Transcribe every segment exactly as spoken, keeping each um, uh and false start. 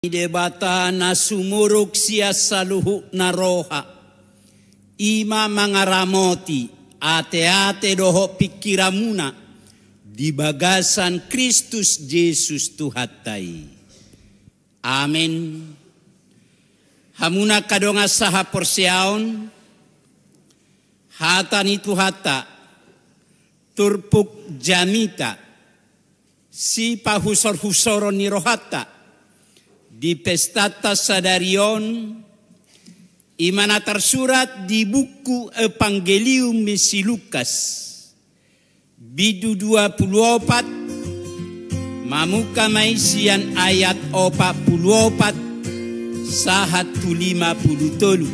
Debata na sumurung sian saluhutna roha, i ma mangaramoti ateate dohot pingkiranmuna di bagasan Kristus Jesus Tuhanta i. Amen. Hamu angka dongan sahaporseaon, hata ni Tuhanta, turpuk jamita, sipahusorhusoron ni rohanta di pestanta sadari on, i ma na tarsurat di buku Evangelium ni si Lukas, bindu dua pulu opat, mamungka ma i sian ayat opat pulu opat sahat tu lima pulu tolu.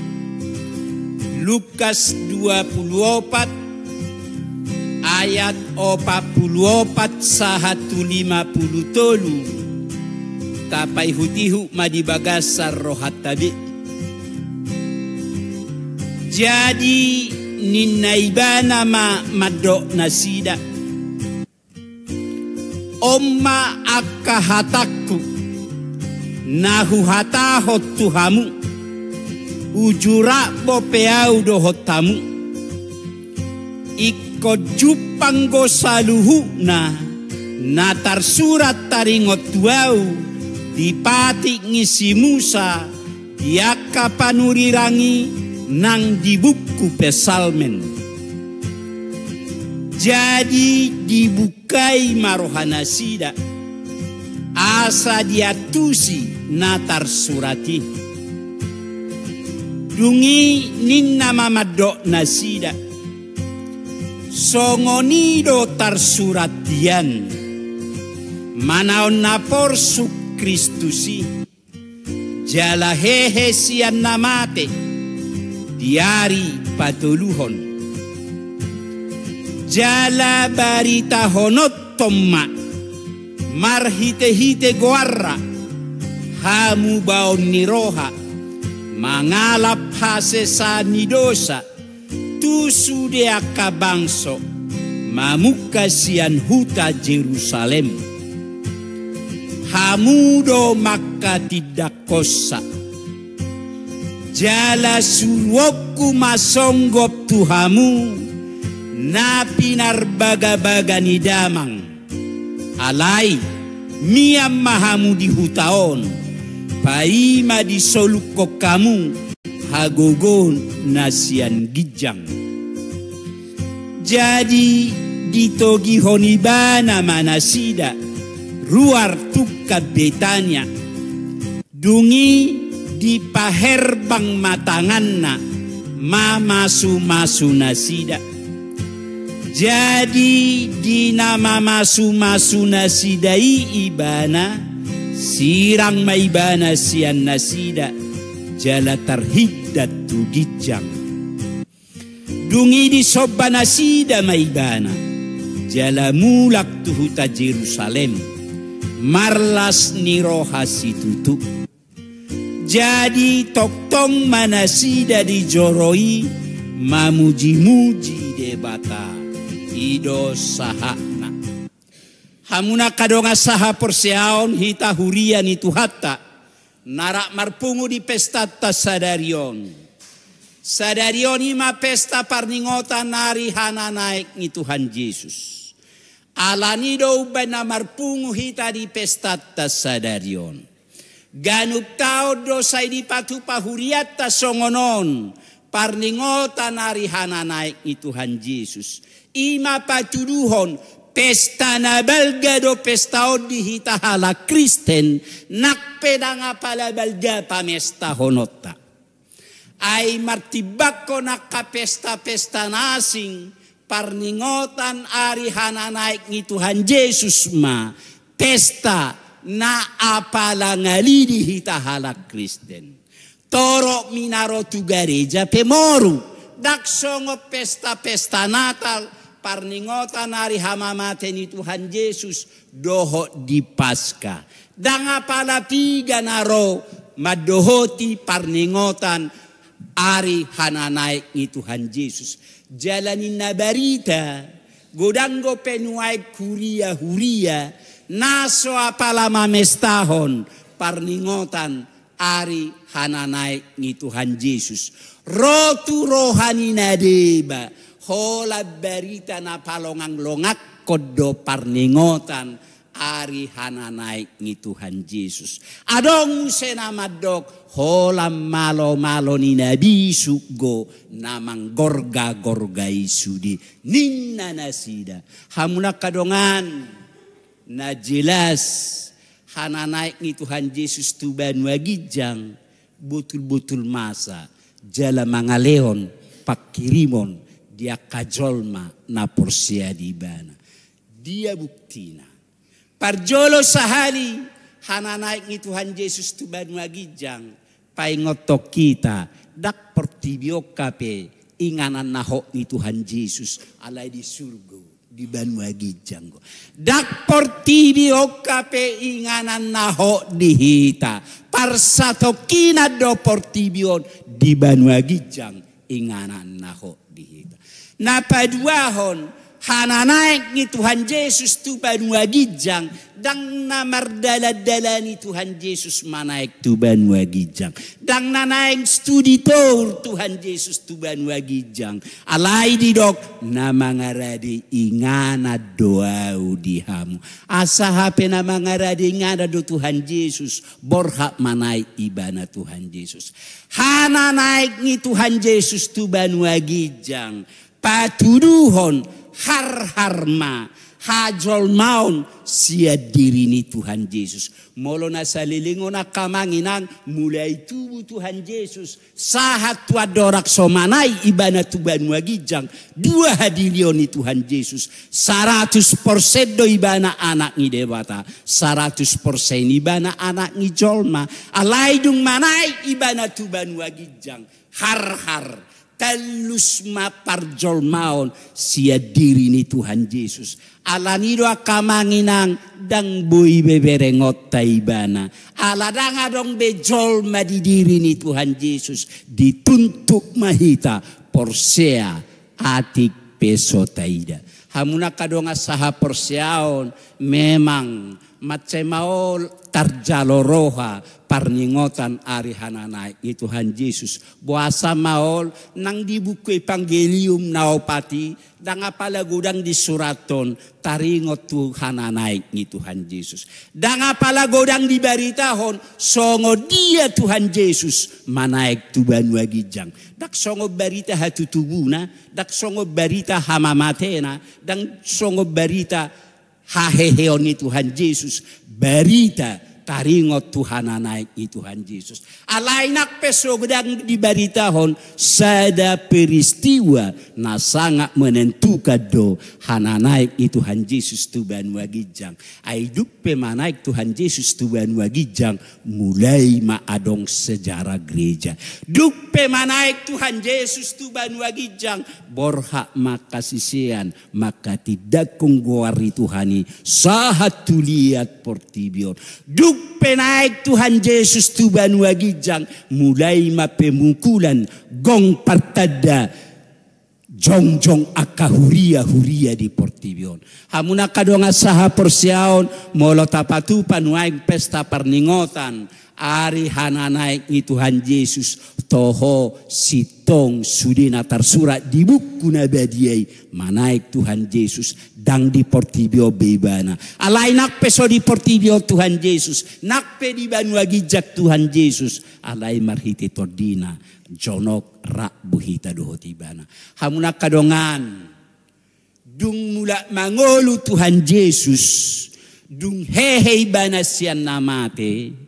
Lukas dua pulu opat, ayat opat pulu opat sahat tu lima pulu tolu. Tapaihutihut ma di bagasan rohanta be. Jadi ninna ibana ma mandok nasida: On ma angka hatangku, na huhatahon tu hamu, uju rap dope ahu dohot hamu. Ingkon jumpang do saluhutna na tarsurat taringot tu ahu di patik ni si Musa, di angka panurirang i nang di buku Psalmen. Jadi dibungkai ma rohanasida, asa diantusi na tarsurat i. Dung i ninna ma mandok nasida: Songon i do tarsurat hian, manaon na porsuk Kristus i, jala hehe sian na mate di ari patoluhon. Jala baritahononhon ma marhitehite goarna hamubaon ni roha, mangalap hasesaan ni dosa tu sude angka bangso, mamungka sian huta Jerusalem. Hamu do mangkatindangkonsa. Jala suruonku ma songgop tu hamu na pinarbagabaga ni damang. Alai mian ma hamu di huta on, paima disolukhon hamu hagogoon na sian ginjang. Jadi ditogihon ibana ma nasida ruar tungkan Betania. Dung i dipaherbang ma tanganna mamasumasu nasida. Jadi di na mamasumasu nasida i ibana, sirang ma ibana sian nasida, jala tarhindat tu ginjang. Dung i disomba nasida ma ibana, jala mulak tu huta Jerusalem, marlas ni roha situtu. Jadi tongtong ma nasida di joro i mamujimuji Debata. I do sahatna. Hamu angka dongan sahaporseaon, hita huria ni Tuhanta na rap marpungu di pestanta sadari on. Sadari on i ma pesta parningotan ari hananaek ni Tuhan Jesus. Alani do umbaen na marpungu hita di pestanta sadari on, ganup taon do sai dipatupa hurianta songon on parningotan ari hananaek ni Tuhan Jesus. I ma patuduhon pesta na balga do pesta on di hita halak Kristen, nang pe ndang apala balga pamestahononta. Ai martimbangkon angka pesta-pesta na asing, parningotan ari hananaek ni Tuhan Jesus ma pesta na apala ngali di hita halak Kristen. Torop mi na ro tu gareja pe moru, ndang songon pesta-pesta Natal, parningotan ari hamamate ni Tuhan Jesus, dohot di Paska. Ndang apala piga na ro mandohoti parningotan ari hananaek ni Tuhan Jesus. Jala ninna barita, godang dope nuaeng huria-huria na so apala mamestahon Parningotan ari hananaek ni Tuhan Jesus. Ro tu roha ni na deba holan barita na palonganglonganhon do parningotan ari hananaek ni Tuhan Jesus. Adong muse na mandok holan malomalo ni na bisuk do na manggorgagorga i sude, ninna nasida. Hamu angka dongan, na jelas, hananaek ni Tuhan Jesus tu banua ginjang, botul-botul masa, jala mangalehon pangkirimon di angka jolma na porsea di Ibana. Dia buktina? Parjolo sahali, hananaek ni Tuhan Jesus tu banua ginjang, paingothon hita, ndang portibi on hape inganan na hot ni Tuhan Jesus, alai di surgo, di banua ginjang do. Ndang portibi on hape inganan na hot di hita. Parsatongkinan do portibi on, di banua ginjang inganan na hot di hita. Na paduahon, hananaek ni Tuhan Jesus tu banua ginjang, ndang na mardalan-dalani Tuhan Jesus manaek tu banua ginjang. Ndang na naeng studi tour Tuhan Jesus tu banua ginjang. Alai didok, na mangarade inganan do ahu di hamu. Asa hape na mangarade inganan do Tuhan Jesus, borhat manaek ibana Tuhan Jesus. Hananaek ni Tuhan Jesus tu banua ginjang, patuduhon harhar ma hajolmaon sian diri ni Tuhan Jesus. Molo na saleleng on angka amang inang, mulai tubu Tuhan Jesus sahat tu andorang so manaek ibana tu banua ginjang, dua hadirion ni Tuhan Jesus. Saratus porsen do ibana anak ni Debata, saratus porsen ibana anak ni jolma. Alai dung manaek ibana tu banua ginjang, harhar, tallus ma parjolmaon sian diri ni Tuhan Jesus. Alani do angka amang inang, ndang boi be berengonta ibana. Ala ndang adong be jolma di diri ni Tuhan Jesus, dituntuk ma hita porsea atik pe so taida. Hamu angka dongan sahaporseaon, memang mansai maol tarjalo roha parningotan ari hananaek ni Tuhan Jesus. Boasa maol? Nang di buku Evangelium na opat i, ndang apala godang disurathon taringot tu hananaek ni Tuhan Jesus. Ndang apala godang dibaritahon songon dia Tuhan Jesus manaek tu banua ginjang. Ndang songon barita hatutubuna, ndang songon barita hamamatena, ndang songon barita haheheon ni Tuhan Jesus, barita taringot tu hananaek ni Tuhan Jesus. Alai nang pe so godang dibaritahon, sada peristiwa na sangat menentukan do hananaek ni Tuhan Jesus tu banua ginjang. Ai dung pe manaek Tuhan Jesus tu banua ginjang, mulai ma adong sejarah gereja. Dung pe manaek Tuhan Jesus tu banua ginjang, borhat ma angka sisean mangkatindangkon goar ni Tuhan i sahat tu liat portibi on. Dung pe naek Tuhan Jesus tu banua ginjang, mulai ma pemukulan gong partanda jongjong angka huria-huria di portibi on. Hamu angka dongan sahaporseaon, molo tapatupa nuaeng pesta parningotan ari hananaek ni Tuhan Jesus, toho sintong sude na tarsurat di buku na badia i, manaek Tuhan Jesus, ndang di portibi on be ibana. Alai nang pe so di portibi on Tuhan Jesus, nang pe di banua ginjang Tuhan Jesus, alai marhite tondina jonok rap do hita dohot ibana. Hamu angka dongan, dung mulak mangolu Tuhan Jesus, dung hehe ibana sian na mate,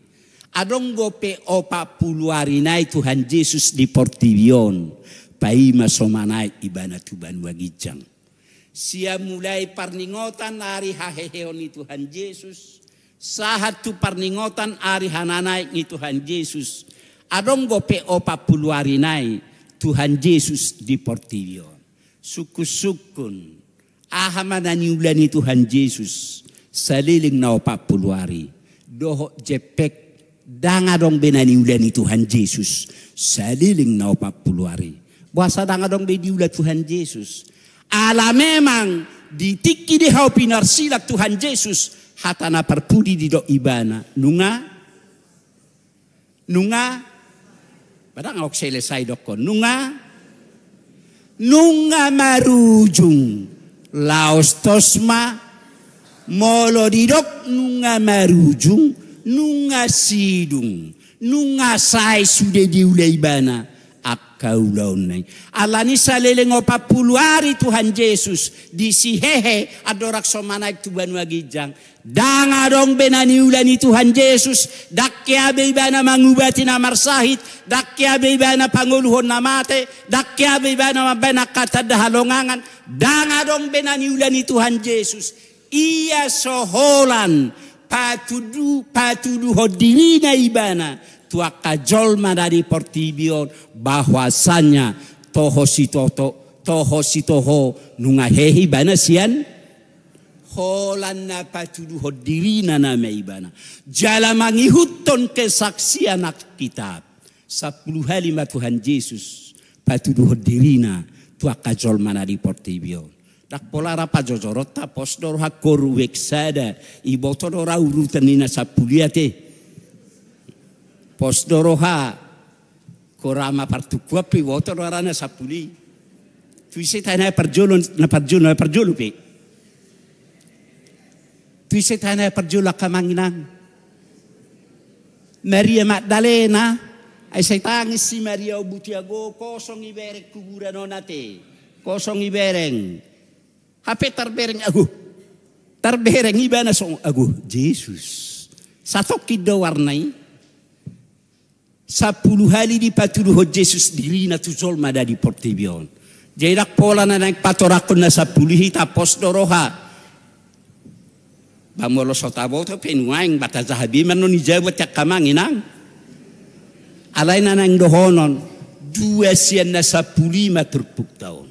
adong dope opat pulu ari nai Tuhan Jesus di portibi on, paima so manaek ibana tu banua ginjang. Sian mulai parningotan ari haheheon ni Tuhan Jesus sahat tu parningotan ari hananaek ni Tuhan Jesus, adong dope opat pulu ari nai Tuhan Jesus di portibi on. Sungkun-sungkun, aha ma na niula ni Tuhan Jesus saleleng na opat pulu ari? Dohot jempek, ndang adong be na niula ni Tuhan Jesus saleleng na opat pulu ari. Boasa ndang adong be diula Tuhan Jesus? Ala memang di tingki di hau pinarsilang Tuhan Jesus, hata na parpudi didok ibana, nunga Nunga, padahal nunga selesai dokkon. Nunga, nunga marujung. Laos tos ma, molo didok nunga marujung, nunga sidung, nunga sae sude diula ibana angka ulaonna i. Alani saleleng opat pulu ari Tuhan Jesus, disi hehe andorang so manaek tu banua ginjang. Ndang adong be na niula ni Tuhan Jesus, ndang hea be ibana mangubati na marsahit, ndang hea be ibana pangoluhon na mate, ndang hea be ibana mambaen angka tanda halongangan, ndang adong be na niula ni Tuhan Jesus. Ia so holan patudu, patuduhon dirina ibana tu angka jolma na di portibi on, bahwasanya toho sitoto, toho sitoho nunga hehe ibana sian holan na patuduhon dirina nama ibana. Jala mangihuthon kesaksian Alkitab. Sampulu hali ma Tuhan Jesus patuduhon dirina tu angka jolma na di portibi on. Ndang pola ra pajojoronta, pos do roha koru wek sada, iboto do ra urutan ni na sampulu i ate. Pos do roha Kora ma partungkoan pe iboto do arana sampulu i. Tu ise tana parjolo, na parjolo, na parjolo pe. Tu ise tana parjolo angka amang inang. Maria Magdalena, ai sai tangis si Maria, o buti ago, kosong ibereng kuburan on ate. Kosong ibereng. Hape tarbereng ago. Tarbereng ibana songon ago Jesus. Satongkin do warna i. Sampulu hali dipatuduhon Jesus dirina tu jolma na di portibi on. Jadi ndang pola na naeng patorangkon na sampulu i hita, pos do roha. Ba molo so taboto pe nuaeng ba tajaha be ma annon i jabu ate angka amang inang. Alai na naeng dohonon, dua sian na sampulu i ma turpukta on.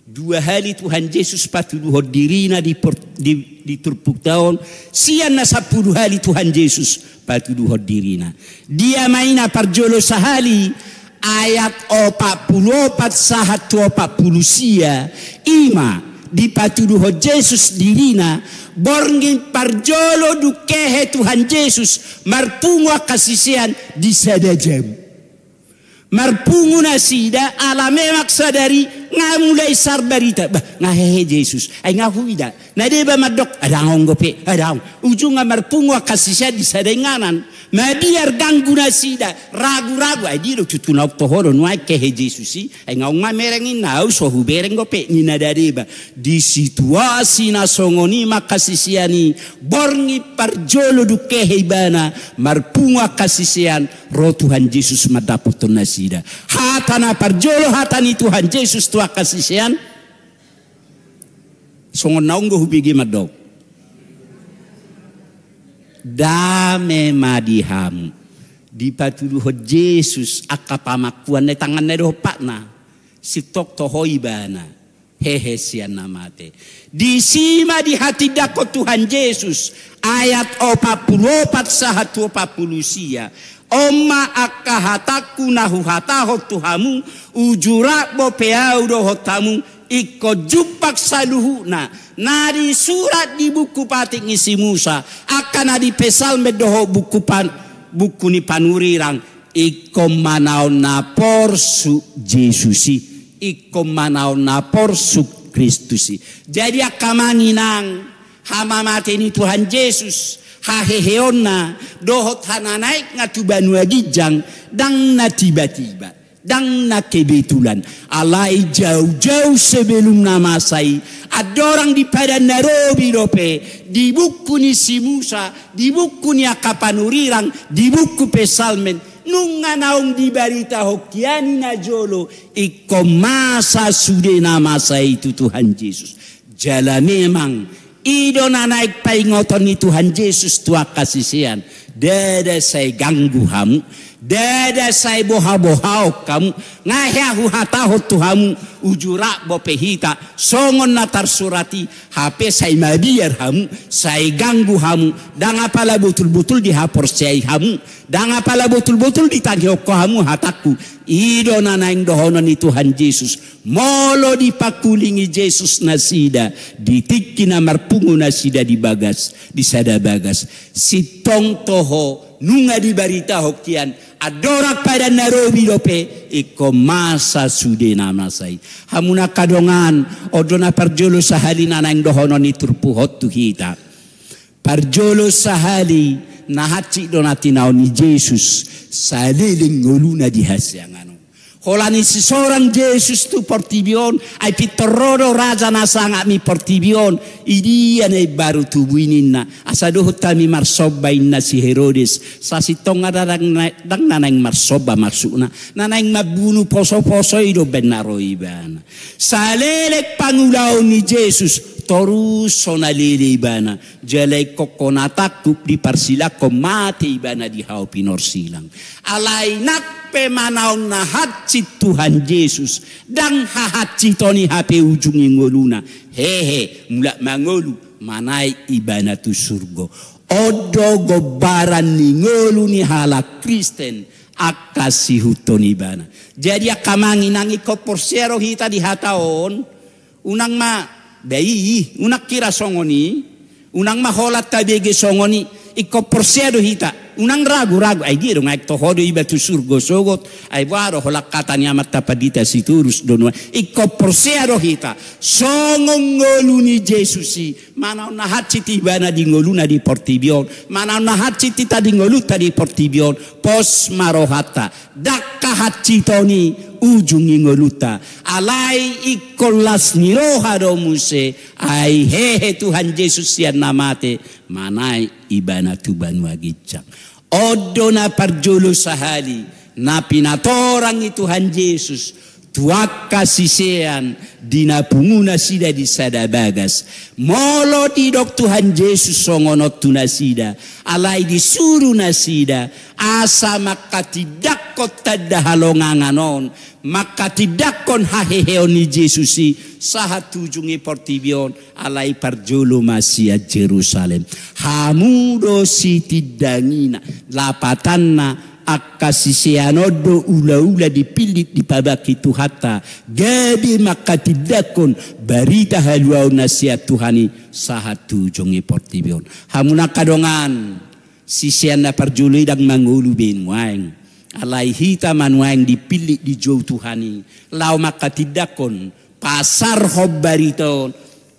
Dua hali Tuhan Jesus patuduhon dirina di por-, di, di turpukta on, sian na sampulu hali Tuhan Jesus patuduhon dirina. Dia ma i? Na parjolo sahali, ayat opat pulu opat sahat tu opat pulu sia, i ma dipatuduhon Jesus dirina, borngin parjolo dung hehe Tuhan Jesus marpungu angka sisean di sada jabu. Marpungu nasida, ala memang sadari nga mulai sar barita. Bah, nga hehe Jesus. Ai nga huida. Na deba mandok, adong dope, adong. Ujungna marpungu angka sisean di sada inganan. Mabiar ganggu nasida, ragu-ragu. Ai dia do tutu naung toho do nuaeng hehe Jesus i. Ai nga mamereng inna au, so hubereng dope ninna deba. Di situasi na songon i ma angka sisean i, borngin parjolo dung hehe ibana marpungu angka sisean, ro Tuhan Jesus mandapothon nasida. Hata na parjolo hata ni Tuhan Jesus tu angka sisean, songon na onggo hubege mandok, dame ma di hamu. Dipatuduhon Jesus angka pamangkuan na i, tanganna dohot patna, sintong toho ibana hehe sian na mate. Disi ma dihatindangkon Tuhan Jesus, ayat opat pulu opat sahat tu opat pulu sia. On ma angka hatangku na huhatahon tu hamu, uju rap dope au dohot hamu, ingkon jumpang saluhutna na disurat di buku patik ni si Musa, angka na di Psalmen dohot buku pan-, buku ni panurirang. Ingkon manaon na porsuk Jesus i, ingkon manaon na porsuk Kristus i. Jadi angka amang inang, hamamate ni Tuhan Jesus, haheheonna dohot hananaekna tu banua ginjang, ndang na tiba-tiba, ndang na kebetulan. Alai jau-jau sebelum na masa i, andorang di Padan na Robi dope, di buku ni si Musa, di buku ni angka panurirang, di buku Psalmen, nunga naung dibaritahon hian i najolo, ingkon masa sude na masa i tu Tuhan Jesus. Jala memang i do na naeng paingoton ni Tuhan Jesus tu angka sisean. Ndada sai ganggu hamu, ndada sai boha-bohaon hamu. Nga hea huhatahon tu hamu, uju rap dope hita, songon na tarsurat i, hape sai mabiar hamu, sai ganggu hamu, ndang apala botul-botul dihaporseai hamu, ndang apala botul-botul ditangihon hamu hatangku. I do na naeng dohonon ni Tuhan Jesus, molo dipangkulingi Jesus nasida, di tingki na marpungu nasida di bagas, di sada bagas, sintong toho Nunga dibaritahon hian, andorang padan na robi dope, ingkon masa sude na masa i. Hamu na angka dongan, on do na parjolo sahali na naeng dohonon ni turpuk on tu hita. Parjolo sahali na hansit do na tinaon ni Jesus, saleleng ngoluna di hasiangan on. Holan i sisorang Jesus tu portibi on, ai pintor ro do raja na sangap ni portibi on, i dia na imbaru tubu i ninna, asa dohot hami marsomba inna si Herodes, sasintongna ndang na, ndang na naeng marsomba maksudna, na naeng mambunu poso-poso i do umbaen na ro ibana. Saleleng pangulaon ni Jesus, torus so na lele ibana, jala ingkon hona tangkup diparsilangkon mate ibana di hau pinorsilang. Alai nang pe manaon na hansit Tuhan Jesus, ndang hahansiton i hape ujung ni ngoluna. Hehe, mulak mangolu, manaek ibana tu surgo. On do gombaran ni ngolu ni halak Kristen, angka sihuthon ibana. Jadi angka amang inang, ingkon porsea do hita di hata on, unang ma, dai, unang hira songon i, unang ma holan tabege songon i, ingkon porsea do hita, unang ragu-ragu, ai dia do nga aek toho do iba tu surgo sogot, ai boha do holan hata ni amanta pandita Sitorus do nuaeng, ingkon porsea do hita, songon ngolu ni Jesus i, manaon na hansit ibana di ngoluna di portibi on, manaon na hansit hita di ngolunta di portibi on, pos ma rohanta, ndang hahansiton i ujung ni ngolunta. Alai ingkon las ni roha do muse, ai hehe Tuhan Jesus sian na mate, manaek ibana tu banua ginjang. On do na parjolo sahali na pinatorang ni Tuhan Jesus tu angka sisean di na pungu nasida di sada bagas. Molo didok Tuhan Jesus songon on tu nasida, alai disuru nasida asa mangkatindangkon tanda halongangan on, mangkatindangkon haheheon ni Jesus i sahat tu ujung ni portibi on, alai parjolo ma sian Jerusalem. Hamu do sitindangina, lapatanna angka sisean on do ulaula dipillit dipabangkit Tuhanta, gabe mangkatindangkon barita haluaon na sian Tuhan i sahat tu ujung ni portibi on. Hamu na angka dongan, sisean na parjolo i ndang mangolu be nuaeng. Alai hita ma nuaeng dipillit dijou Tuhan i laho mangkatindangkon, pasarhon barita on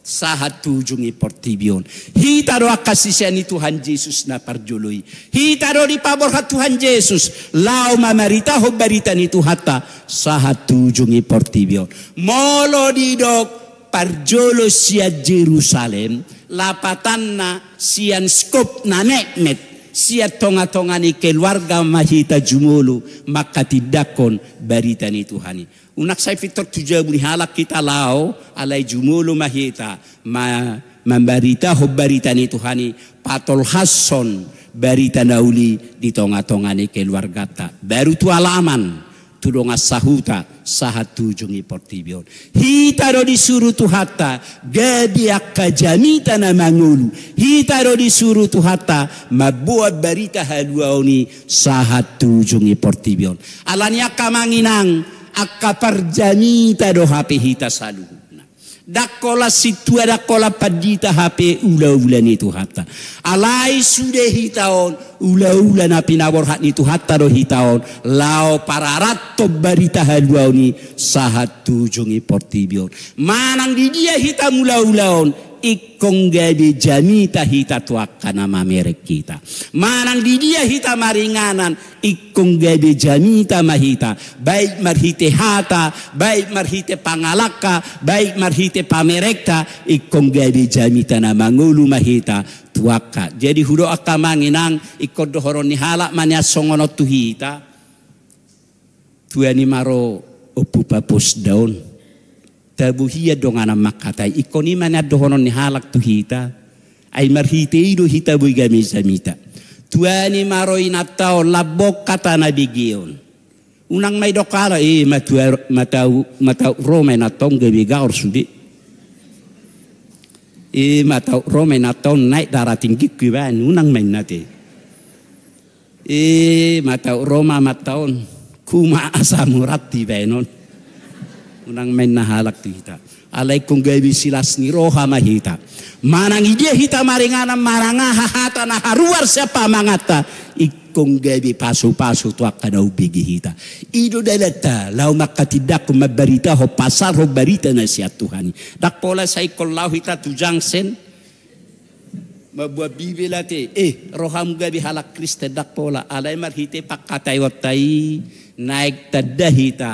sahat tu ujung ni portibi on. Hita do angka sisean ni Tuhan Jesus na parjolo i. Hita do dipaborhat Tuhan Jesus laho mamaritahon barita ni Tuhanta sahat tu ujung ni portibi on. Molo didok parjolo sian Jerusalem, lapatanna sian skop na metmet, sian tongatonga ni keluarga ma hita jumolo mangkatindangkon barita ni Tuhan i. Unang sai pintor tu jabu ni halak hita laho, alai jumolo ma hita ma-, mambaritahon barita ni Tuhan i, patolhashon barita na uli di tongatonga ni keluarganta. Baru tu alaman, tu dongan sahuta, sahat tu ujung ni portibi on. Hita do disuru Tuhanta gabe angka jamita na mangolu. Hita do disuru Tuhanta mamboan barita haluaon i sahat tu ujung ni portibi on. Alani angka amang inang, angka parjamita do hape hita saluhutna. Ndang holan sintua, ndang holan pandita hape ulaula ni Tuhanta. Alai sude hita on, ulaula na pinaborhat ni Tuhanta do hita on laho pararathon barita haluaon i sahat tu ujung ni portibi on. Manang di dia hita mangulaula on, ingkon gabe jamita hita tu angka na mamereng hita. Manang di dia hita maringanan, ingkon gabe jamita ma hita, baik marhite hata, baik marhite pangalangka, baik marhite pamerengta, ingkon gabe jamita na mangolu ma hita tu angka. Jadi hudok angka amang inang, ingkon dohonon ni halak ma nian songon on tu hita. Tua ni ma ro Ompu Paposda on. Tabo hian donganan mangkatai, ingkon i ma nian dohonon ni halak tu hita. Ai marhite i do hita boi gabe jamita. Tua ni ma ro inanta on, lambok hata na begeon. Unang ma didok halak, eh, matauk, matauk, matauk ro ma inanta on gabe gaor sude. Eh, matauk ro ma inanta on naek darah tinggingku ibaen, unang ma inna te. Eh, matauk ro ma amanta on, kumat asam urat ibaen on. Unang ma inna halak tu hita. Alai ingkon gabe silas ni roha ma hita. Manang idia hita maringanan, manang aha hata na haruar sian pamanganta, ingkon gabe pasupasu tu angka na umbege hita. I do dalanta laho mangkatindangkon, mambaritahon, pasahathon barita na sian Tuhan i. Ndang pola sai ingkon laho hita tu jangsen mamboan Bibel ate, eh, roham gabe halak Kristen, ndang pola. Alai marhite pangkataionta i naeng tanda hita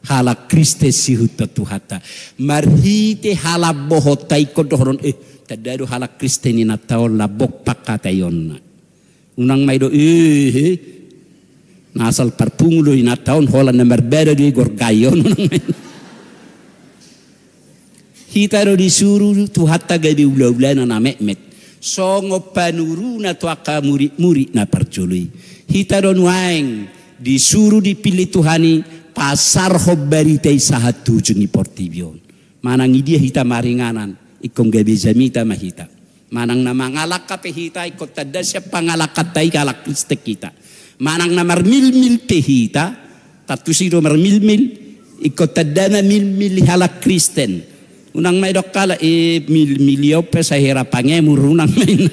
halak Kristen siihuthon Tuhanta. Marhite halambohonta ingkon dohonon, eh, tanda do halak Kristen inanta on, lambok pangkataionna. Unang ma i do, eh, eh, na asal parpungu do inanta on, holan na marbada do i gorgaion, unang ma i. Hita do disuru Tuhanta gabe ulaulana na metmet songon panuruna tu angka muridmurid na parjolo i. Hita do nuaeng disuru, dipillit Tuhan i, pasahathon barita i sahat tu ujung ni portibi on. Manang idia hita maringanan, ingkon gabe jamita ma hita. Manang na mangalangka pe hita, ingkon tanda sian pangalangkanta i halak Kristen hita. Manang na marmilmil pe hita, tantu si do marmilmil, ingkon tanda na milmil ni halak Kristen. Unang ma idok halak, eh, milmil i on pe sai hera pangemur, unang ma inna.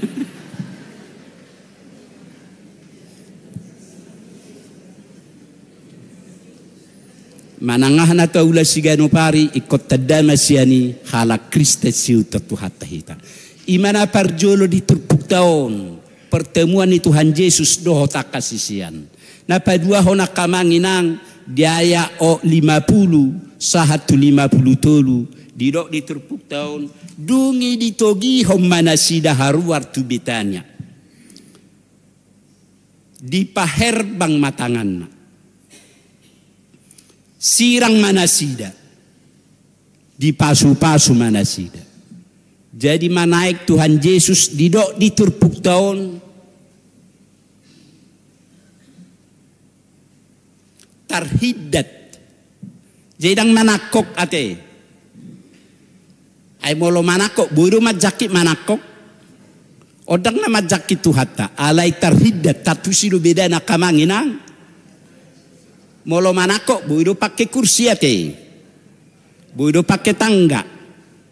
Manang aha na taula siganup ari, ingkon tanda ma sian i halak Kristen siihuthon Tuhanta hita. I ma na parjolo di turpukta on, pertemuan ni Tuhan Jesus dohot angka sisean. Na paduahon angka amang inang, di ayat o lima pulu sahat tu lima pulu tolu, didok di turpukta on, dung i ditogihon ma nasida haruar tu Betania. Dipaherbang ma tanganna. Sirang ma nasida. Dipasupasu ma nasida. Jadi manaek Tuhan Jesus, didok di turpukta on, tarhindat. Jadi ndang manangkok ate. Ai molo manangkok, boi do manjangkit manangkok. On ndang na manjangkit Tuhanta, alai tarhindat, tantu si do bedana angka amang inang. Molo manangkok, boi do pake kursi ate. Boi do pake tangga.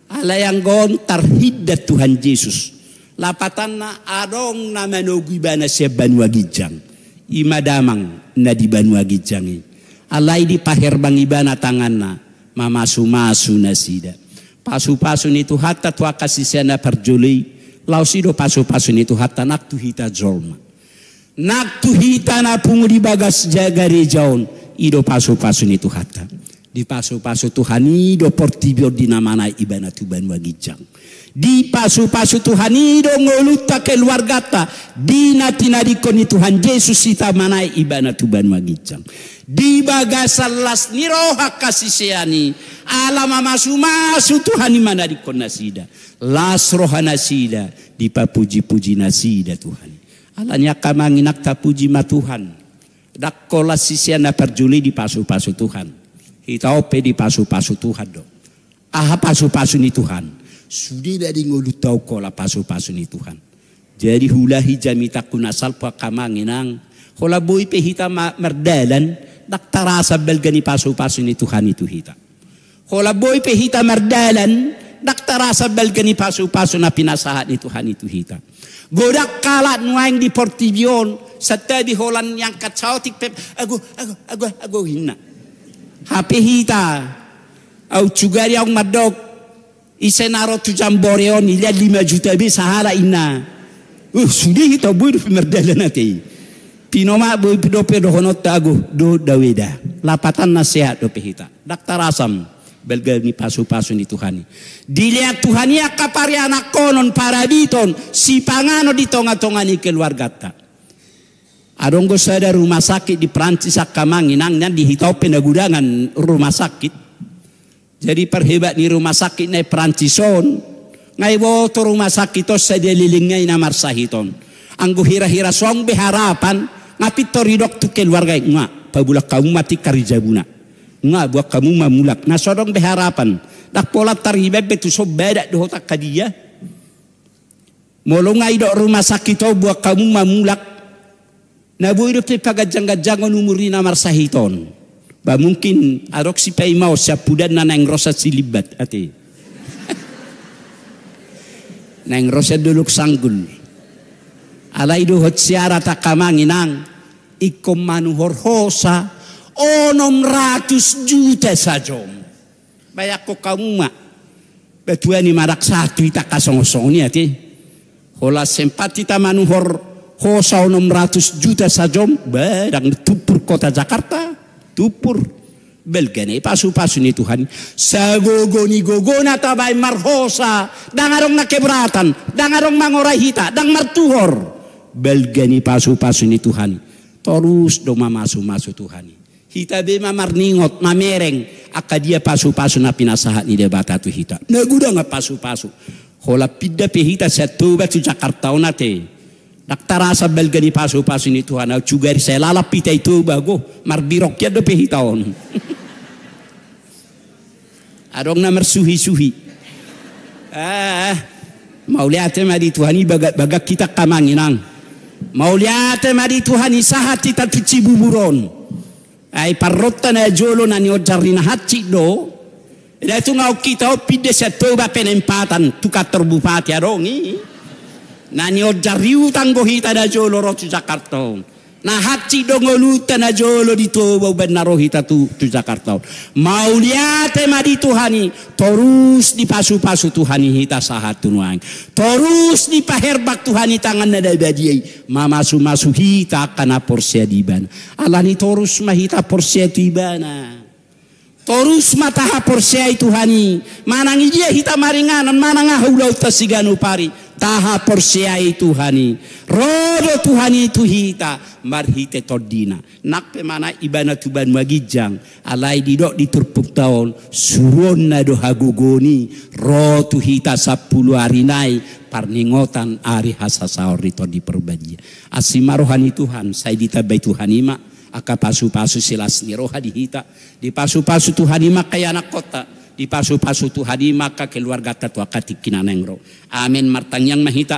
Alai anggo on tarhindat Tuhan Jesus. Lapatanna adong na manogu ibana sian banua ginjang. I ma damang na di banua ginjang i. Alai dipaherbang ibana tanganna, mamasumasu nasida. Pasupasu ni Tuhanta tu angka sisean na parjolo i, laos i do pasupasu ni Tuhanta nang tu hita jolma. Nang tu hita na pungu di bagas ja gareja on, i do pasupasu ni Tuhanta. Dipasupasu Tuhan i do portibi on di na manaek ibana tu banua ginjang. Dipasupasu Tuhan i do ngolunta, keluarganta, di na tinadingkon ni Tuhan Jesus hita manaek ibana tu banua ginjang. Di bagasan las ni roha angka sisean i, ala mamasumasu Tuhan i manadingkon nasida. Las roha nasida, dipapujipuji nasida Tuhan i. Alani i angka amang inang, tapuji ma Tuhan. Ndang holan sisean na parjolo i dipasupasu Tuhan. Hita on pe dipasupasu Tuhan do. Aha pasupasu ni Tuhan? Sude na di ngolunta on holan pasupasu ni Tuhan. Jadi huulahi jamitangku na salpu angka amang inang. Holan boi pe hita ma-, mardalan, ndang tarasa balga ni pasupasu ni Tuhan i tu hita. Holan boi pe hita mardalan, ndang tarasa balga ni pasupasu na pinasahat ni Tuhan i tu hita. Godang halak nuaeng di portibi on, santabi holan iangkat saotik pe, ago, ago, ago, ago, ninna. Hape hita, aut sugari aung mandok, ise na ro tu Jambore on, ilean lima juta be sahalak, ninna. Uh, sude hita boi dope mardalan ate i. Pinomat boi dope dohononta, ago, do, dao be da. Lapatanna sehat dope hita. Ndang tarasa balga ni pasupasu ni Tuhan i. Dilean Tuhan i angka parianakhonon, parabiton, sipanganon di tongatonga ni keluarganta. Adong do sada rumah sakit di Prancis angka amang inang, nian di hita on pe na godangan rumah sakit. Jadi parhebat ni rumah sakit na i Prancis on, nga iboto rumah sakit on sadia lelengna i na marsahit on. Anggo hirahira so adong be harapan, nga pintor didok tu keluarga i, nga, pabulak hamu ma tikar di jabuna. Nga, buat hamu ma mulak. Na so adong be harapan. Ndang pola tarhibat be tu son badak dohot angka dia. Molo nga idok rumah sakit on, buat hamu ma mulak, na boi dope paganjangganjangon umur ni na marsahit on. Ba mungkin adong sipaimaon siampudanna naeng ro sian Silimbat, ate. Naeng ro sian Dolok Sanggul. Alai dohot siarat angka amang inang, ingkon manuhor hosa onom ratus juta sajom. Bayangkon hamu ma. Ba tuani ma ndang sahat tu hita angka songon-songon i, ate. Holan sempat hita manuhor hosa onom ratus juta sajom, ba ndang tumpur kota Jakarta, tumpur. Balga na i pasu-pasu ni Tuhan i. Sagogo ni gogona tabaen marhosa, ndang adong na keberatan, ndang adong mangorai hita, ndang martuhor. Balga ni pasu-pasu ni Tuhan i. Torus do mamasu-masu Tuhan i. Hita be ma marningot, mamereng, angka dia pasu-pasu na pinasahat ni Debata tu hita. Na godang pasu-pasu. Holan pinda pe hita sian Toba tu Jakarta on, ate. Ndang tarasa balga ni pasu-pasu ni Tuhan, au sugari sai lalap hita i Toba, goh, marbirong hian dope hita on. Adong na marsuhi-suhi. Ah, mauliate ma di Tuhan i, bagak-bagak hita angka amang inang. Mauliate ma di Tuhan i, sahat hita tu Cibubur on. Ai parronta na jolo na nionjar i na hansit do. Ida tu nga hita on pinda sian Toba penempatan tu kantor bupati, adong i. Na nionjar i utang do hita na jolo ro tu Jakarta on. Na hansit do ngolunta na jolo di Toba umbahen na ro hita tu, tu Jakarta on. Mauliate ma di Tuhan i, torus dipasu-pasu Tuhan i hita sahat tu nuaeng. Torus dipaherbang Tuhan i tanganna na badia i. Mamasu-masu hita angka na porsea di Ibana. Alani torus ma hita porsea tu Ibana. Torus ma tahaporseai Tuhan i. Manang i dia hita maringanan, manang aha ulaonta siganup ari, tahaporseai Tuhan i. Ro do Tuhan i tu hita marhite TondiNa. Nang pe manang Ibana tu banua ginjang, alai didok di turpukta on, suruonna do hagogoon i ro tu hita sampulu ari nai, parningotan ari hasasaor ni Tondi Parbadia. Asi ma roha ni Tuhan, sai ditambai Tuhan i ma angka pasu-pasu silas ni roha di hita. Dipasu-pasu Tuhan i ma angka ianakkonta, dipasu-pasu Tuhan i ma angka keluarganta tu angka tingki na naeng ro. Amen. Martangiang ma hita.